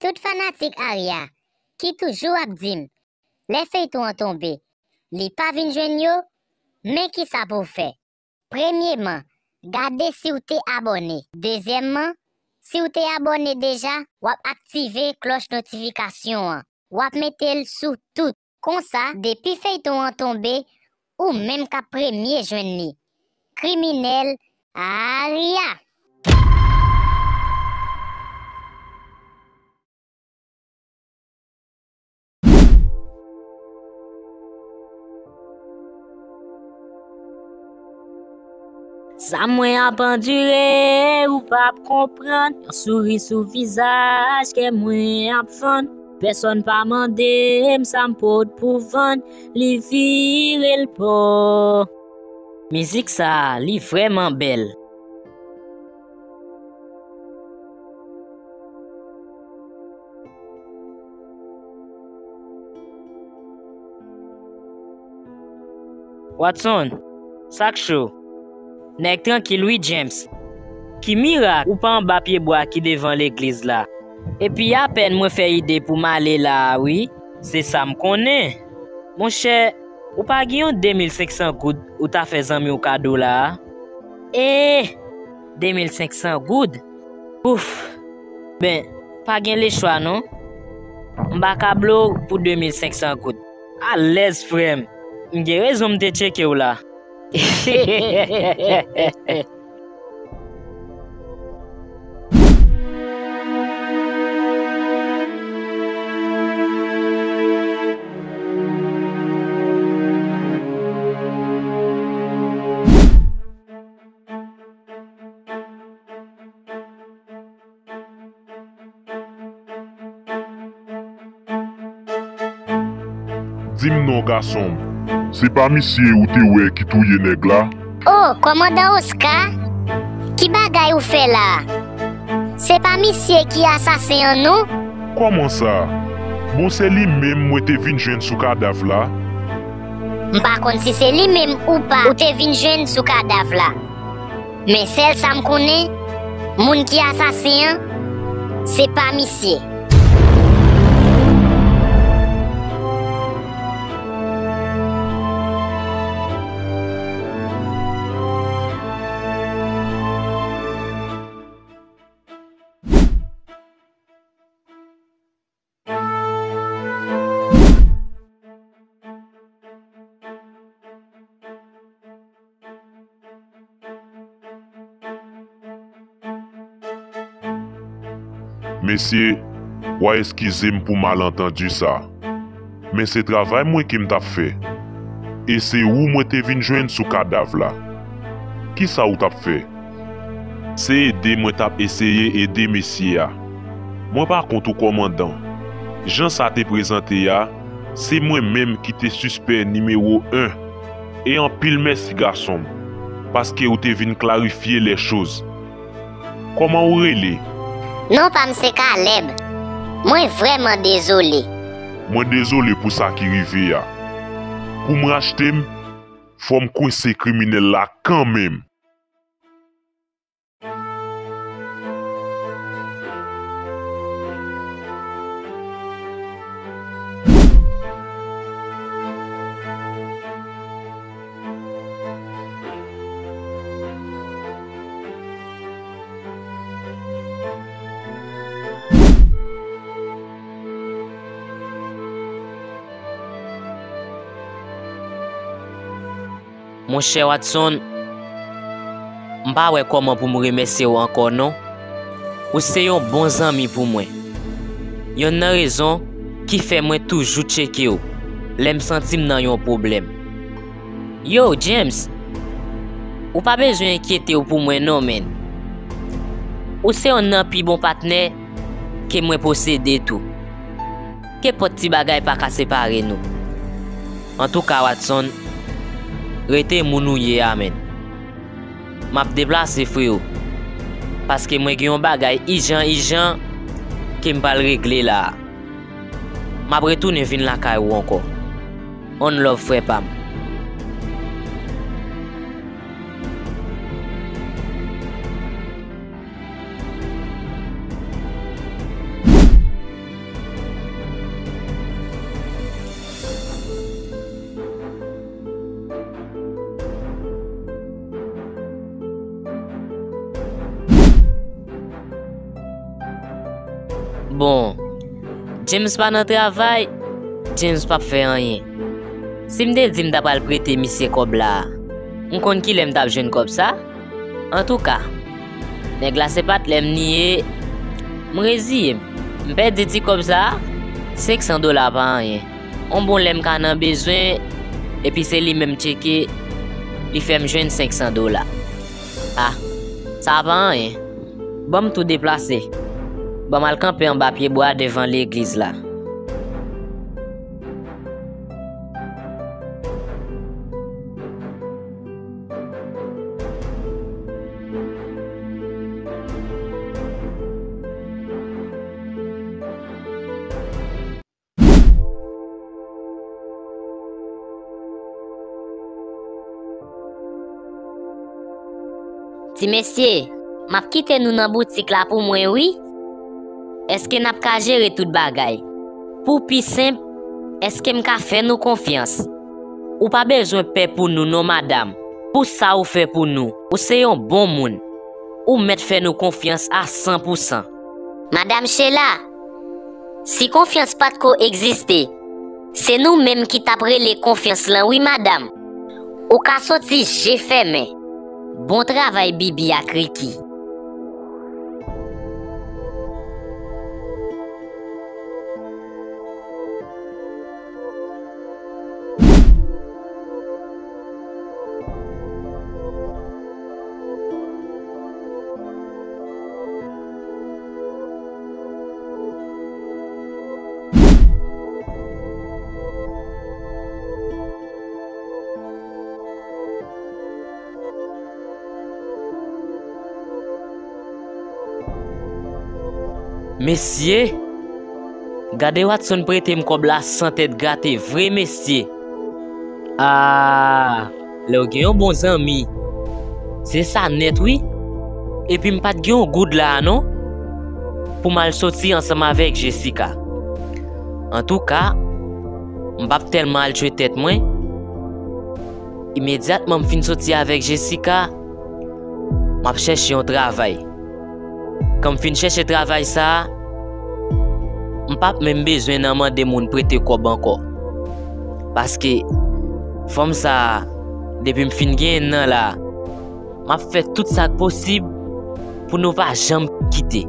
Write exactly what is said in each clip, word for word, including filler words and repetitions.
Tout fanatik Arya ki toujou ap di m, lè feyton an tonbe, li pa vin jwenn yo, men kisa pou w fè. Premyeman, gade si w te abòne. Dezyèmman, si w te abòne deja, w ap aktive klòch notifikasyon an. W ap mete l sou tout. Konsa, depi feyton an tonbe, ou menm k ap premye jwenn li. Kriminèl Arya! Sa mwen ap andire, ou p ap konprann. Yon souri sou vizaj, kè mwen ap fann. Pèsonn pa mande m sa m pot pou vann, li vire l pò. Mizik sa a, li vrèman bèl. Watson, sa k cho? Nèg trankil wi, James. Ki mirak ou pa anba pyebwa ki devan legliz la? Epi apèn mwen fè ide pou m ale la a wi, se sa m konnen. Monchè, ou pa gen yon de mil senk san goud ou ta fè zanmi w kado la a? Ee, de mil senk san goud? Ouf! Ben, pa gen lechwa non. M pa ka blo w pou de mil senk san goud. Alèz, frè m. M gen rezon m te tcheke w la. Di m non, gason m. Se pa misye ou te wè ki touye nèg la? O, kòmandan Oscar? Ki bagay ou fè la a? Se pa misye ki asasen an non? Kòman sa? Bon, se li menm mwen te vin jwenn sou kadav la. M pa konn si se li menm ou pa ou te vin jwenn sou kadav la. Men sèl sa m konnen, moun ki asasen an, se pa misye. Mesye, w a eskize m pou malantandi sa, men se travay mwen ke m t ap fè, e se ou mwen te vin jwenn sou kadav la. Kisa ou t ap fè? Se ede mwen t ap eseye ede mesye a. Mwen pa kont ou kòmandan. Jan sa te prezante a, se mwen menm ki te sispè nimewo en. E anpil mèsi gason m, paske ou te vin klarifye lèchoz. Kòman ou rele? Non pa m se Caleb. Mwen vrèman dezole. Mwen dezole pou sa ki rive a. Pou m rachte m, fò m kwense kriminèl la kanmenm. Monchè Watson, m pa wè kòman pou m remèsye w ankò non. Ou se yon bon zanmi pou mwen. Yonn nan rezon ki fè mwen toujou tcheke w lè m santi m nan yon pwoblèm. Yo, James, ou pa bezwen enkyete w pou mwen non, man. Ou se yonn nan pi bon patnè ke mwen posede tou. Kenpòt ti bagay pa ka separe nou. Antouka, Watson, rete moun ou ye a, man. M ap deplase, freo, paske mwen gen yon bagay ijan, ijan ke m pral regle la a. M ap retounen vin lakay ou ankò. On love, frè pa m. Bon, James pa nan travay, James p ap fè anyen. Si m te di m ta pral prete misye kòb la, m konn kilè m t ap jwenn kòb sa? Antouka, nèg la se patnè m li ye, m reziye m. M pèdi ti kòb sa a, senk san dola pa anyen. On bon lè m ka nan bezwen, epi se li menm tcheke, li fè m jwenn senk san dola. Ah, sa pa anyen. Ban m tou deplase. Ban m al kanpe anba pyebwa devan legliz la. Ti mesye, m ap kite nou nan boutik la pou mwen, wi. Èske n ap ka jere tout bagay? Pou pi senp, èske m ka fè nou konfyans? Ou pa bezwen pè pou nou non, madanm. Pou sa ou fè pou nou, ou se yon bon moun. Ou mèt fè nou konfyans a san pou san. Madanm Sheila, si konfyans pa t ko egziste, se nou menm ki t ap rele konfyans lan, wi, madanm. Ou ka soti je fèmen. Bon travay, Bibi ak Ricky. Mesye, gade Watson prete m kòb la san tèt grate vre, mesye. Ah, lè w gen yon bon zanmi, se sa nèt, wi. Epi m pa t gen yon goud la a non, pou m al soti ansanm avèk Jessica. Antouka, m p ap tèlman al tchwe tèt mwen. Imedyatman m fin soti avèk Jessica, m ap chèche yon travay. Kan m fin chèche travay sa a, m p ap menm bezwen nan mande moun prete kòb ankò. Paske fanm sa a, depi m fin genyen nan la, m ap fè tout sa k posib pou nou pa janm kite.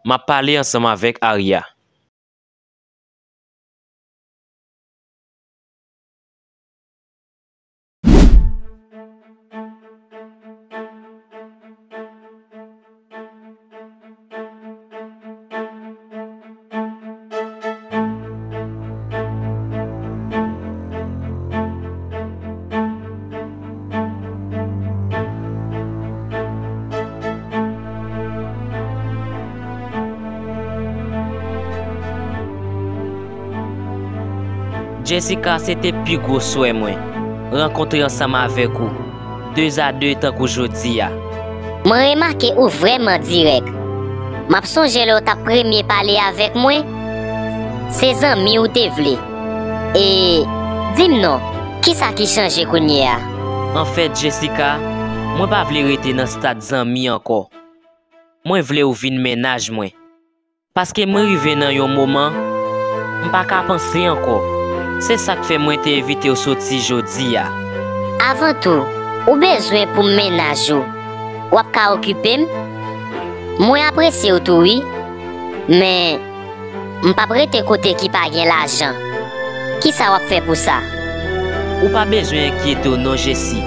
M ap pale ansanm avèk Aria. Jessica, se te pi gwo swè mwen rankontre ansanm avèk ou, de a de tankou jodi a. Mwen remake ou vrèman dirèk. M ap sonje lè w t ap premye pale avèk mwen, se zanmi ou te vle. E, di m non, kisa ki chanje kounye a? Anfèt, Jessica, mwen pa vle rete nan stad zanmi ankò. Mwen vle w vin mennaj mwen. Paske mwen rive nan yon moman M pa ka panse ankò. Se sa k fè mwen te envite w soti jodi a. Avan tou, ou bezwen pou m mennaj ou. W ap ka okipe m? Mwen apresye w tou wi. Men, m p ap rete kote ki pa gen lajan. Kisa w ap fè pou sa? Ou pa bezwen enkyete w non, Jesi.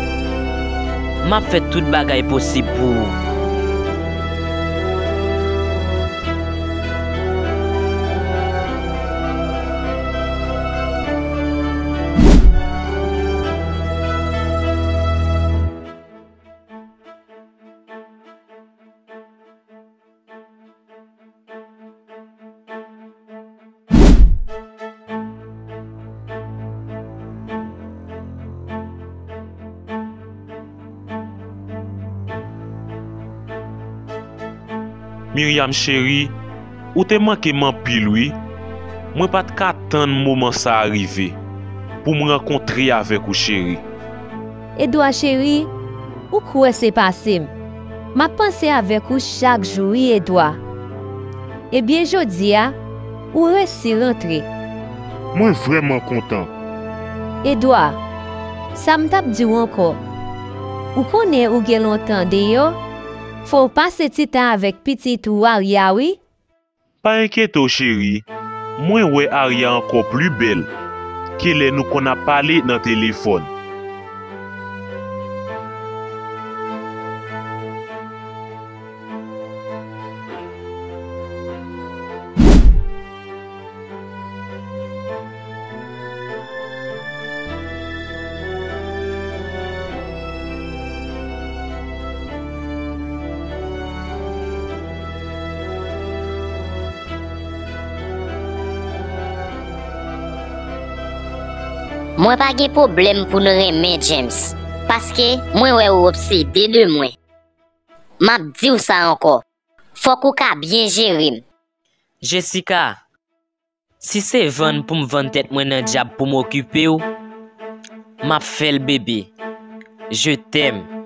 M ap fè tout bagay posib pou ou. Miryam cheri, ou te manke m anpil wi. Mwen pa t ka tann moman sa a rive pou m rankontre avèk ou cheri. Edwa cheri, ou kwè se pase m. M ap panse avèk ou chak jou wi Edwa. Ebyen jodi a, ou resi rantre. Mwen vrèman kontan. Edwa, sa m t ap di w ankò. Ou konnen ou gen lontan deyò, fò w pase ti tan avèk pitit ou Arya wi. Pa enkyete w cheri, mwen wè Arya ankò pli bèl ke lè nou konn ap pale nan telefòn. Mwen pa gen pwoblèm pou n renmen James, paske mwen wè ou obsede de mwen. M ap di w sa ankò, fòk ou ka byen jere m. Jessica, si se vann pou m vann tèt mwen nan dyab pou m okipe w, m ap fè l bebe. Je t'aime.